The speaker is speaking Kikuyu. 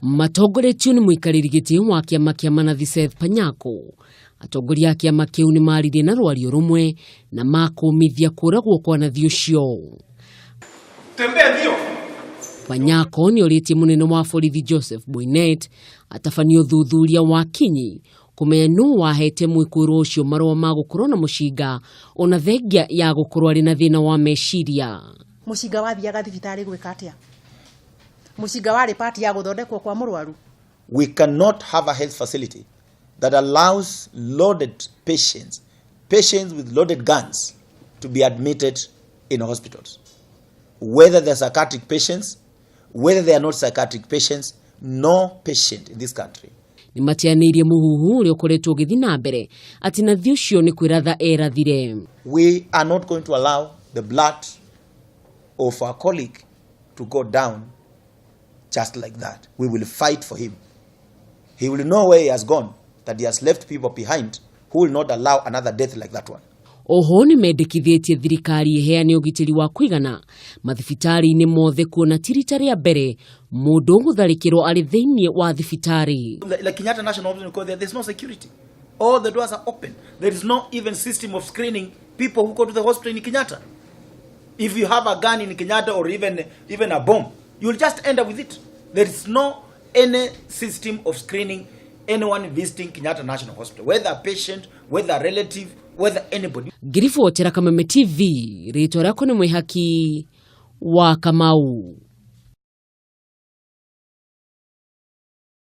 Matongoretio nĩ mũikarĩri gĩtĩ wa kĩama kĩa Manathi Seth Panyako, atongoria a kĩama kĩu nĩ maririe na rwario rũmwe na makũmithia kũragwo kwa nathi ũcio. Panyako nĩ orĩtie mũnene wa borithi Joseph Boinnet atabanie ũthuthuria wa kinyi kũmenya nũ wahete mwĩkũĩrwo ũcio marũa ma gũkorwo na mũcinga ona thengia ya gũkorwo arĩ na thĩna wa meciria. Mũcinga wathiaga thibitarĩ gwĩka atĩa? Mũcinga warĩ part ya gũthondekwo kwa mũrwaru? We cannot have a health facility that allows loaded patients, patients with loaded guns, to be admitted in hospitals. Whether they're psychiatric patients, whether they are not psychiatric patients, no patient in this country Nĩ mateanĩirie mũhuhu ũrĩa ũkoretwo ũgĩthiĩ na mbere atĩ nathi ũcio nĩ kwĩratha erathire. We are not going to allow the blood of our colleague to go down just like that. We will fight for him. He will know where he has gone, that he has left people behind who will not allow another death like that one. Oho nĩ mendekithĩtie thirikari ĩheane ũgitĩri wa kũigana mathibitarĩ-inĩ mothe kuona ti rita rĩa mbere mũndũ gũtharĩkĩrwo arĩ thĩinĩ wa thibitarĩ. Like Kenyatta National Hospital, because there's no security. All the doors are open. There is no even system of screening people who go to the hospital in Kenyatta. If you have a gun in Kenyatta or even a bomb, you'll just end up with it. There is no any system of screening anyone visiting Kenyatta National Hospital, whether a patient, whether a relative, whether anybody. Ngĩribotera Kameme TV, rĩtwa rĩakwa nĩ Mwĩhaki wa Kamau.